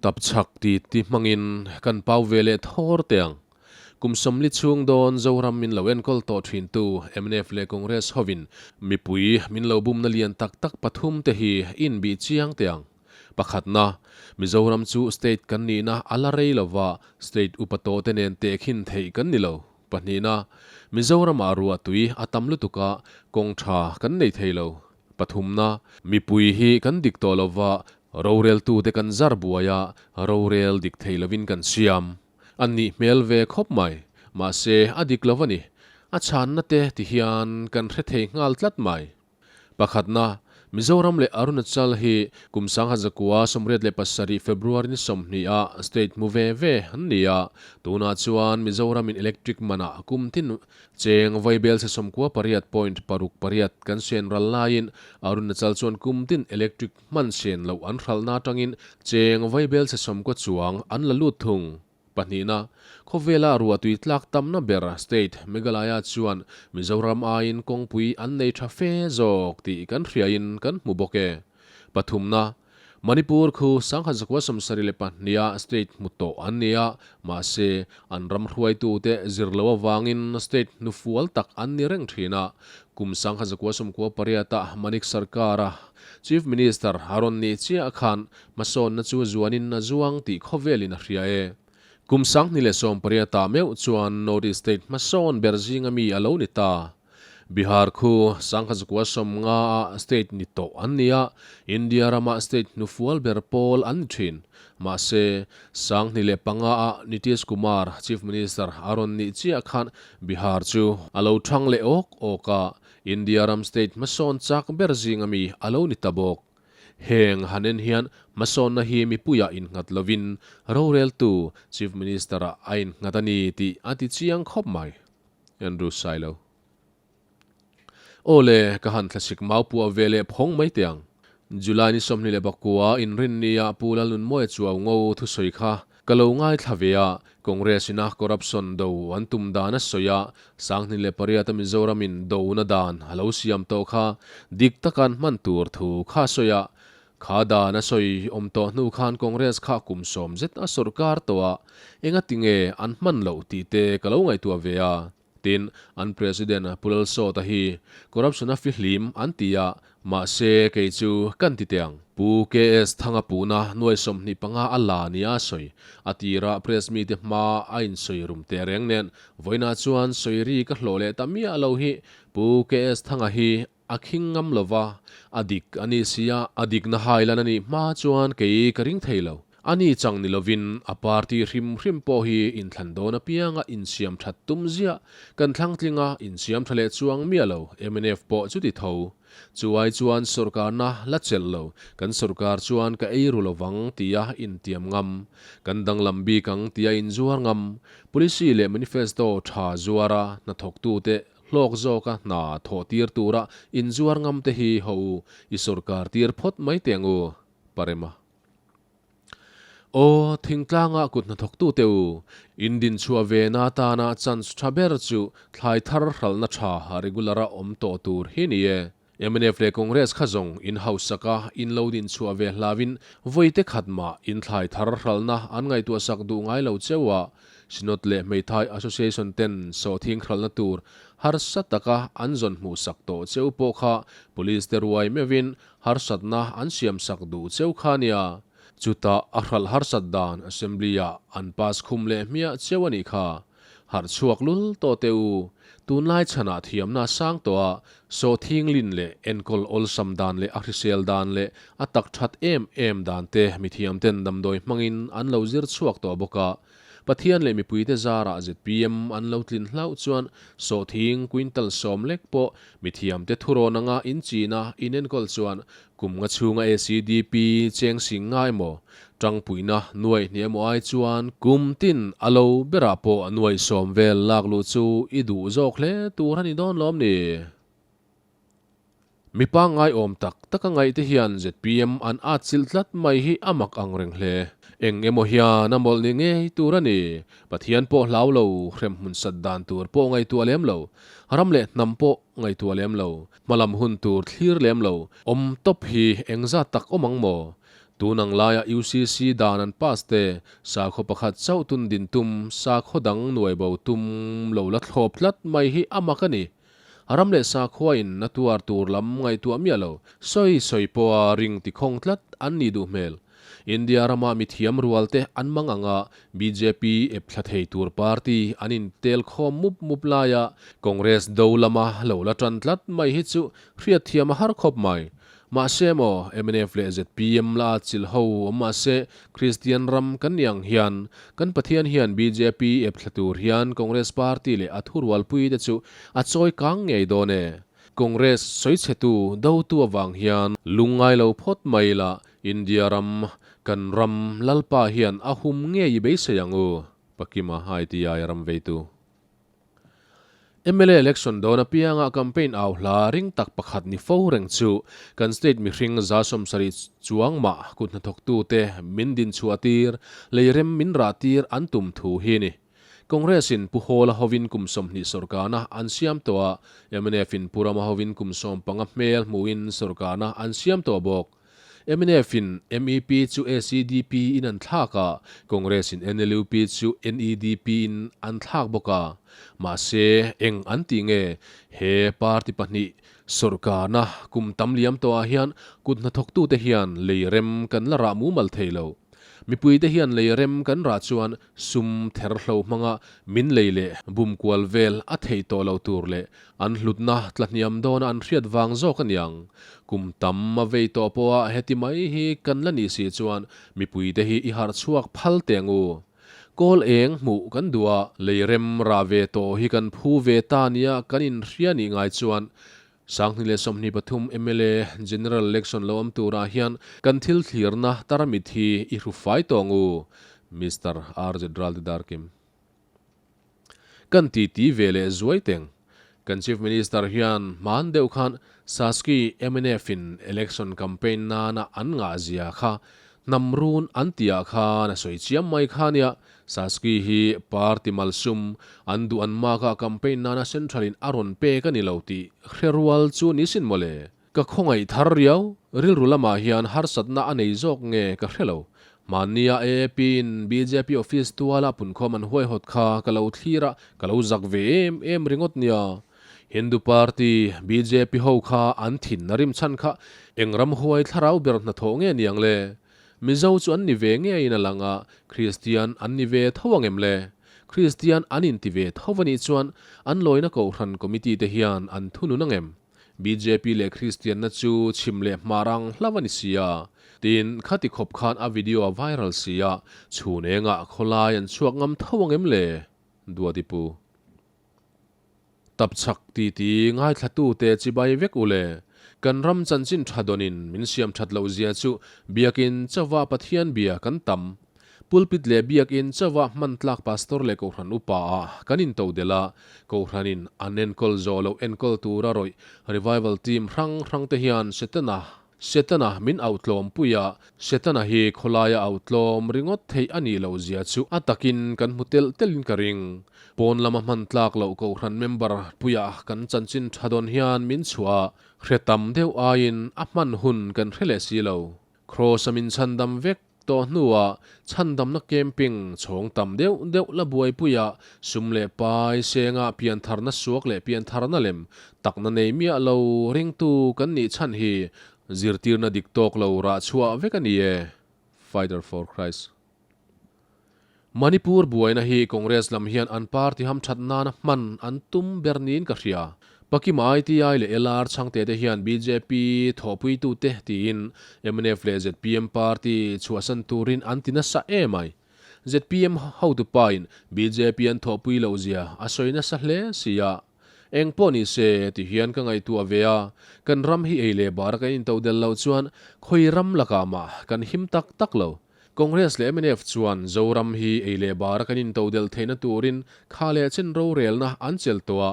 Tapchhak ti ti hmangin kan pau ve leh thawr teh ang. Kum 40 chhung dawn Zoram min lo enkawl tawh thintu mnf leh Congress hovin mipui min lo bumna lian tak tak pathum te hi inbih chiang teh ang. Pakhatna, Mizoram chu state kan nihna a la rei lova, state upa tawh te nen tehkhin theih kan ni lo. Pahnihna, Mizoramah ruah tui a tam lutuk a, kawng tha kan nei thei lo. Pathumna, Mipui hi kan dik tawh lova, roreltute kan zar buai a, rorel dik thei lovin kan siam. A nih hmel ve khawp mai. Mahse, a dik lo a ni. A chhanna te ti hian kan hre thei nghal tlat mai. Pakhatna, Mizoram leh Arunachal hi kum 1987 February ni 20 ah state hmu ve ve an ni a. Tunah chuan Mizoram in electric manah kum tin cheng vaibel se 98 point paruk pariat kan sen ral laiin Arunachal chuan kum tin electric Hman sen loh an hralhna atangin cheng vaibel chhe 90 chuang an la lut thung. Pahnihna, khawvela ruahtui tlak tamna ber state Meghalaya chuan Mizoram aiin kawngpui an nei tha fe zawk tih kan hriain kan hmu bawk e. Pathumna, Manipur khu 1972 a state hmu tawh an ni a, mahse an ram hruaitute zir lo avangin state hnufual tak an ni reng thin a. Kum 1998 a Manik Sarkar-a Chief Minister a rawn nih chiah khan hmasawnna chu zuanin a zuang tih khawvelin a hria e. Kum 2018 ah meuh chuan North East State hmasawn ber zinga mi a lo ni ta. Bihar khu 1950 ah state ni tawh an ni a, India rama state hnufual ber pawl an ni thin. Mahse, 2005 ah Nitish Kumar Chief Minister a rawn nih chiah khan Bihar chu a lo thang leh awk awk a, India ram state hmasawn chak ber zinga mi a lo ni ta bawk. Heng han en hian hmasawnna hi mipuiah innghat lovin roreltu Chief Minister-ah a innghat a ni tih a ti chiang khawp mai. Andrew Sailo. Aw le, ka han thlasik mau puah ve leh phawng mai teh ang. July ni 29 inrinnia Pu Lalnunmawia Chuau ngo thusawi kha ka lo ngaithla ve a, Congress ina corruption do an tum dan a sawi a, 2008 a Mizoram in do na dan a lo siam tawh kha dik taka an hman tur thu kha a sawi a, kha dan a sawi awm tawh hnu khan Congress kha kum 10 zet a sawrkar tawh a, engatinge an hman loh tih te ka lo ngaihtuah ve a. Tin, an President Pu Lalsawta hi corruption a fihlim an ti a, mahse kei chu kan ti teh ang. Pu KS Thanga puhna nuai 25 a la nia a sawi. A tirah press mite hma a insawi rum teh reng nen vawiinah chuan sawi ri ka hlawh leh ta miah lo hi Pu KS Thanga hi a khing ngam lova, a dik a ni sia, a dikna hailan a nih hma chuan kei ka ring thei lo. A ni chang ni lovin a party hrim hrim pawh hi inthlan dawn apianga insiam that tum ziah, kan thlangtlinga insiam tha leh chuang miah lo, mnf pawh chuti tho. Chu ai chuan sawrkarna la chelh lo, kan sawrkar chuan ka ei ru lovang tia intiam ngam, kan danglam bik ang tia inzuar ngam, policy leh manifesto tha zuara hnathawktute Hlawk zawka hna thawh tir tura inzuar ngam te hi ho u, i sawrkar tir phawt mai teh ang u, Parema. Aw, thingtlanga kut hnathawktu te u, in dinchhuah ve na atana chance tha ber chu thlai thar hralhna tha regular a awm tawh tur hi ni e. Mnf leh Congress kha zawng in hausak a, in lo dinchhuah ve hlauin vawi te khat mah in thlai thar hralhna an ngaihtuah sak duh ngai lo cheu a, Synod leh Hmeithai Association ten sawhthing hralhna tur harsa taka an zawn hmuh sak tawh cheu pawh kha Police te ruai meuhin harsatna an siam sak duh cheu kha nia. Chutah a hralh harsat dan Assembly ah an pass khum leh hmiah cheu a nih kha. Harh chhuak lul tawh teh u. Tunlai chhanah thiamna a sang tawh a, sawhthing lin leh enkawl awlsam dan leh a hrisel dan leh a tak that em em dan te mithiam ten damdawi hmangin an lo zir chhuak tawh bawk a. Pathian leh mipuite zarah zpm an lo tlin hlauh chuan sawhthing quintal 10 lek pawh mithiamte thurawn anga inchina inenkawl chuan Kum nga chhunga ACDP cheng sing nga emaw, tangpuina nuaih hnih emaw ai chuan kum tin a lo berah pawh nuaih 10 vel lak luh chu i duh zawk hle tur a ni dawn lawm ni? Mi pangngai awm tak tak a ngaih te hian zpm an at chilh tlat mai hi a mak ang reng hle. Eng emaw hian a mawlh ni ngei tur a ni. Pathian pawh hlau lo, hremhmun sat dan tur pawh ngaihtuah lem lo, ram leh hnam pawh ngaihtuah lem lo, Hmalam hun tur thlir lem lo, awm tawp hi engzat tak awm ang maw? Tun ang laia UCC dan an pass te, sakhaw pakhat chauh tun din tum, sakhaw dang nuai bo tum lo la thlawp tlat mai hi a mak a ni. Ram leh sakhua in a tuar tur lam ngaihtuah miah lo, sawi sawi pawha ring tikhawng tlat an nih duh hmel. India rama mithiam rual te an mang anga bjp ep thla thei tur party an intel khawm mup mup laia Congress do lama lo la tan tlat mai hi chu hriatthiam a har khawp mai. Mahse maw mnf leh zpm la chilh ho awm mahse Kristian ram kan nih ang hian kan Pathian hian bjp ep thla tur hian Congress party leh a thurualpui te chu a chawi kang ngei dawn e. Congress sawichhetu dotu avang hian lungngai lo phawt mai la India ram kan ram Lalpa hian a hum ngei i beisei ang u, Pakima ITI ram veitu. Mla election dawn apianga campaign au hla ring tak pakhat ni fo reng chu kan state mihring 70 chuang mah kut hnathawktute min din chhuah tir, leirem min rah tir an tum thu hi ni. Congress in Pu Hawla hovin kum 20 sawrkarna an siam tawh a, mnf in Pu Rama hovin kum 15 hmel hmuhin sawrkarna an siam tawh bawk. Mnf in mep chu ACDP in an thlak a, Congress in NLUP chu NEDP in an thlak bawk a. Mahse, eng an tih nge he party pahnih sawrkarna kum tam liam tawhah hian kut hnathawktute hian lei rem kan la rah mumal thei lo. Mipuite hian lei rem kan rah chuan sum ther hlo hmanga min lei leh bum kual vel a theih tawh lo tur leh an hlutna tlahniam dawna an hriat vang zawk a niang. Kum tam a vei tawh pawha heti mai hi kan la nih si chuan mipuite hi i harh chhuak phal teh ang u. Kawl eng hmuh kan duh a, lei rem rah ve tawh hi kan phu ve ta nia kan inhria nih ngai chuan 2023 mla General Election lo awm turah hian kan thil thlirna tarmit hi i hru fai tawh ang u, Mister RZ Raltidarkim. Kan titi ve leh zuai teng. Kan Chief Minister hian hman deuh khan Saski mnf in election campaign nana an ngah zia kha Hnam run an tih ah khan a sawi chiam mai kha nia, Saski hi party malsum an duh an mak a campaign nana central in a rawn pek a ni lo tih hre rual chu ni sin mawle. Ka khawngaih thar riau, rilru lamah hian harsatna a nei zawk nge ka hre lo. Hmanni a AAP in bjp office tuala punkhawm an huaihawt kha ka lo thlir a, ka lo zak ve em em ringawt nia. Hindu party bjp ho kha an thin a rim chhan kha eng ram huai thlarau ber hnathawh nge niang le? Mizo chu an ni ve ngeiin a lang a, Kristian an ni ve tho ang em le? Kristian an inti ve tho a nih chuan an lawina kohhran committee te hian an thunun ang em? Bjp leh Kristianna chu chhim leh hmar ang hlauh a ni si a. Tin, khati khawp khan a video a viral si a, chhun engah khawlai an chhuak ngam tho ang em le? Duati pu. Tapchhak titi ngaithlatute chibai vek u le. Kan ram chanchin tha dawnin min siam that loh zia chu biakin chauva Pathian bia kan tam. Pulpit leh biakin chauva hman tlak pastor leh kohhran upa ah kan into delh a, kohhranin an enkawl zawh loh enkawl tura rawih revival team hrang hrang te hian Setana Setana min auh tlawm pui a, Setana hi khawlaia auh tlawm ringawt theih a nih loh zia chu a takin kan hmu telh telhin ka ring. Pawn lama hman tlak loh kohhran member puia kan chanchin tha dawn hian min chhuah a, hre tam deuh aiin a hman hun kan hre leh si lo. Kraws-a min chhandam vek Tawh hnuah chhandamna camping chhawng tam deuh deuh la buaipuia sum leh pai senga piantharna suak leh piantharna lem takna nei miah lo ringtu kan nih chhan hi zirtirna dik tawk lo rah chhuah vek a ni e. Fighter for Christ. Manipur buaina hi Congress lam hian an party hamthat nana hman an tum ber niin ka hria. Pakima ITI leh LR chhangte te hian bjp thawhpuitute tiin mnf leh zpm party chhuahsan turin an ti nasa em ai. Zpm hotupa in bjp an thawhpui loh zia a sawi nasa hle si a. Eng pawh ni se ti hian ka ngaihtuah ve a, kan ram hi ei leh bara kan intodelh loh chuan khawi ram lakah mah kan him tak tak lo. Congress leh mnf chuan Zoram hi ei leh bara kan intodelh theihna turin kha leh chen rorelna an chelh tawh a,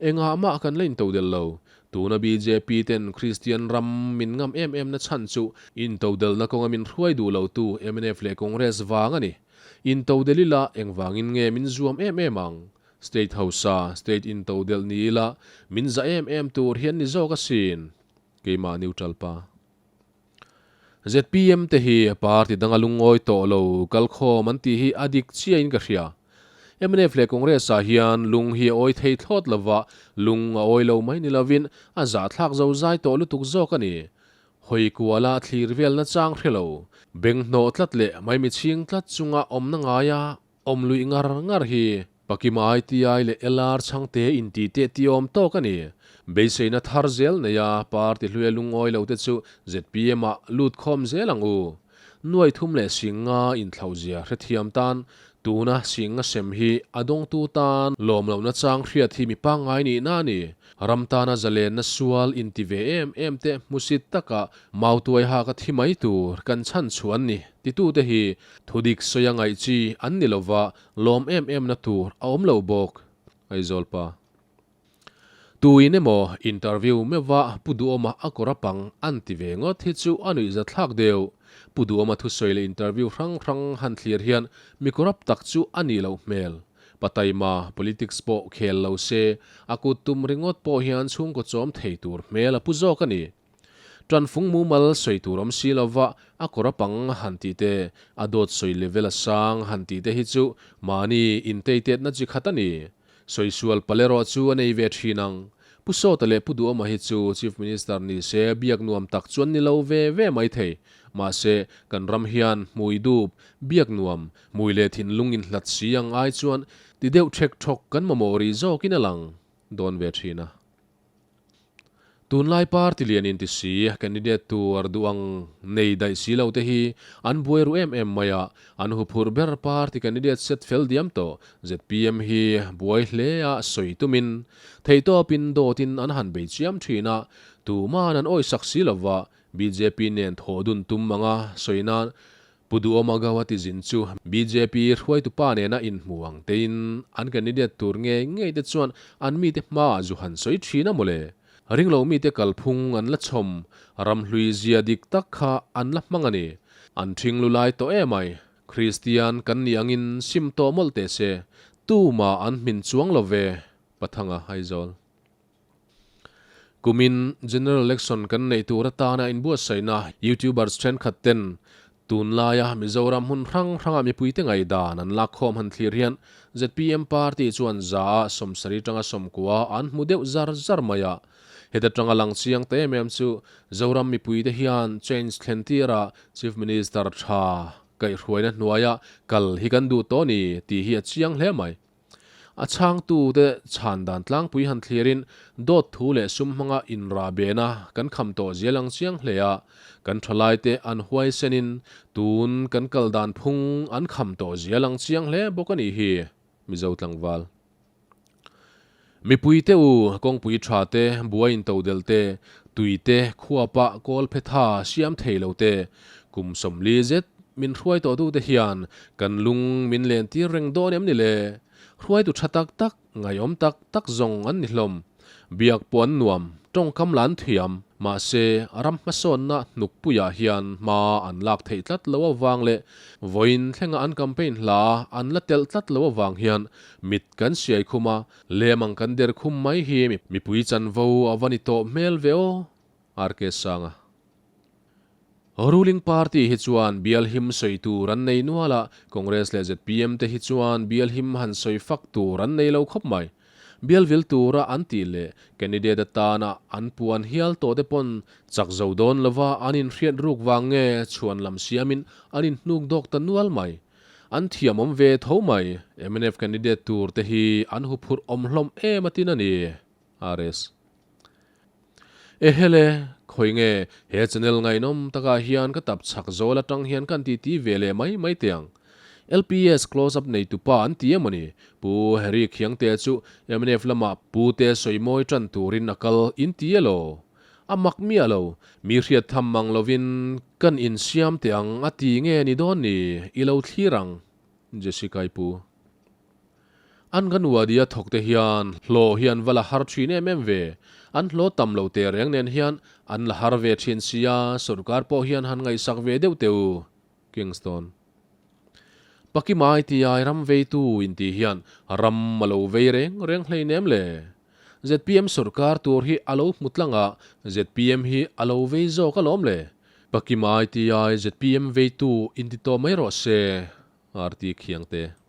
engah mah kan la intodelh lo. Tuna bjp ten Kristian ram min ngam em em na chhan chu intodelhna kawnga min hruai duh lotu mnf leh Congress vang a ni. Intodelh ila engvangin nge min zuam em em ang? State hausa, state intodelh ni ila min za em em tur hian ni zawk asin. Keimah neutral pa. ZPM te hi party danga lungawi tawh lo kalkhawm an tih hi a dik chiahin ka hria. Mnf leh Congress ah hian lung hi a awi thei thlawt lova, lung a awi lo mai ni lovin a zahthlak zo zai tawh lutuk zawk a ni. Hawi kuala thlir velna chang hre lo, beng hnawh tlat leh maimichhing tlat chunga awmna ngaia Awm luih ngar ngar hi Pakima ITI leh LR chhangte inti teh tih awm tawk a ni. Beiseina thar zel neia party hluia lungawi lo te chu zpm ah lut khawm zel ang u. Nuai thum leh singa inthlauhzia hrethiam tan tuna singa sem hi a dawngtu tan lawm lohna chang hriat hi mi pangngai nihna a ni. Ram tana zalenna sual inti ve em em te hmusit taka mautuai haka thi mai tur kan chhan chhuan ni titute hi Thudik sawi a ngaih chi an ni lova, lawm em em na tur a awm lo bawk. Aizawl pa. Tuin emaw interview meuhva Pu Duhawma a kawr a pang an ti ve ngawt hi chu a nuihza thlak deuh. Pu Duhawma thusawi leh interview hrang hrang han thlir hian mi corrupt tak chu a nih loh hmel. Pataima politics pawh khel lo se, a kut tum ringawt pawh hian chhungkaw chawm thei tur hmel a pu zawk a ni. Tanfung mumal sawi tur awm si lova a kawr a pang han tih te, a dawt sawi level a sang han tih te hi chu mahni inteitetna chi khat a ni. Sawisual pal erawh chu a nei ve thin ang. Pu Sawta leh Pu Duhawma hi chu Chief Minister ni se biak nuam tak chuan ni lo ve ve mai thei. Mahse, kan ram hian hmui dup, biak nuam, hmui leh thinlung inhlat si ang ai chuan ti deuh thek thawk kan mamawh rih zawkin a lang dawn ve thin a. Tunlai party lian inti si, candidate tur duh ang nei daih si lo te hi an buai ru em em mai a, an huphurh ber party candidate set fel diam tawh zpm hi buai hle a sawi tumin theihtawpin dawtin an han bei chiam thin a, tuman an awisak si lova bjp nen thawh dun tum anga sawi nan Pu Duhawma Gauhati zin chu bjp hruaitu pa nena inhmu ang tein an candidate tur ngei ngei te chuan an mite hmaah zu han sawi thin a mawle. Ringlo mite kalphung an la chhawm, ramhlui zia dik tak kha an la hmang a ni. An ṭhing lu lai tawh em ai. Kristian kan nih angin sim tawh mawlh teh se. Tumah an hmin chuang lo ve, Pathanga Aizawl. Kumin General Election kan neih tur atana inbuatsaihna YouTubers thenkhat ten tunlaia Mizoram hmun hrang hranga mipuite ngaihdan an lakkhawm han thlir hian zpm party chuan za a sawmsarih tanga sawmkua an hmu deuh zar zar mai a. Heta tanga lang chiang ta em em chu Zoram mipuite hian change thlen tira Chief Minister tha kaihhruaina hnuaia kal hi kan duh tawh a ni tih hi a chiang hle mai. A chhangtute chhan dan tlangpui han thlirin dawt thu leh sum hmanga inrah bena kan kham tawh zial ang chiang hle a, kan thalaite an huaisenin tun kan kal dan phung an kham tawh zial ang chiang hle bawk a nih hi, Mizo tlangval. Mipuite u, kawngpui tha te, buai intodelh te, tui te, khuapa kawl phetha siam thei lo te, kum 40 zet min hruai tawh tute hian kan lung min len tir reng dawn em ni le? Hruaitu tha tak tak, ngaihawm tak tak zawng an ni hlawm. Biak pawh an nuam, tawngkam la an thiam. Mahse, ram hmasawnna hnukpuiah hian hma an lak theih tlat lo avang leh vawiin thlenga an campaign hla an la telh tlat lo avang hian mit kan siai khum a, lem ang kan der khum mai hi mipui chanvo a va ni tawh hmel ve aw, RK Sanga. Ruling party hi chuan bial him sawi tur an nei nual a, Congress leh zpm te hi chuan bial him han sawi fak tur an nei lo khawp mai. Bial vil tura an tih leh candidate atana an puan hial tawh te pawn chak zo dawn lova an inhriat ruk vang nge chhuan lam siamin an inhnuk dawk ta nual mai. An thiamawm ve tho mai. Mnf candidate tur te hi an huphurh awm hlawm em atin a ni. RS. Ehele, khawi nge he channel ngaihnawm takah hian ka tap chhak zawl atang hian kan titi ve leh mai mai teh ang. LPS close up nei tupa an ti em awni? Pu Harry Khiangte chu mnf lamah Pu te sawimawi tan turin a kal in ti elaw? A mak miah lo, mi hriat tham mang lovin kan insiam teh ang a ti nge ni dawn ni? I lo thlir ang, Jessica-i pu. An kan uadia thawk te hian hlawh hi an va la har thin em em ve. An hlawh tam lo teh reng nen hian an la har ve thin sia, sorkar pawh hian han ngaihsak ve deuh teh u. Kingston. Pakimai tiai ram veitu intih hian ram a lo vei reng reng hleinem le. Zpm sorkar tur hi a lo hmu tlang a, zpm hi a lo vei zawk alawm le. Pakima ITI, zpm veitu inti tawh mai rawh se, RT Khiangte.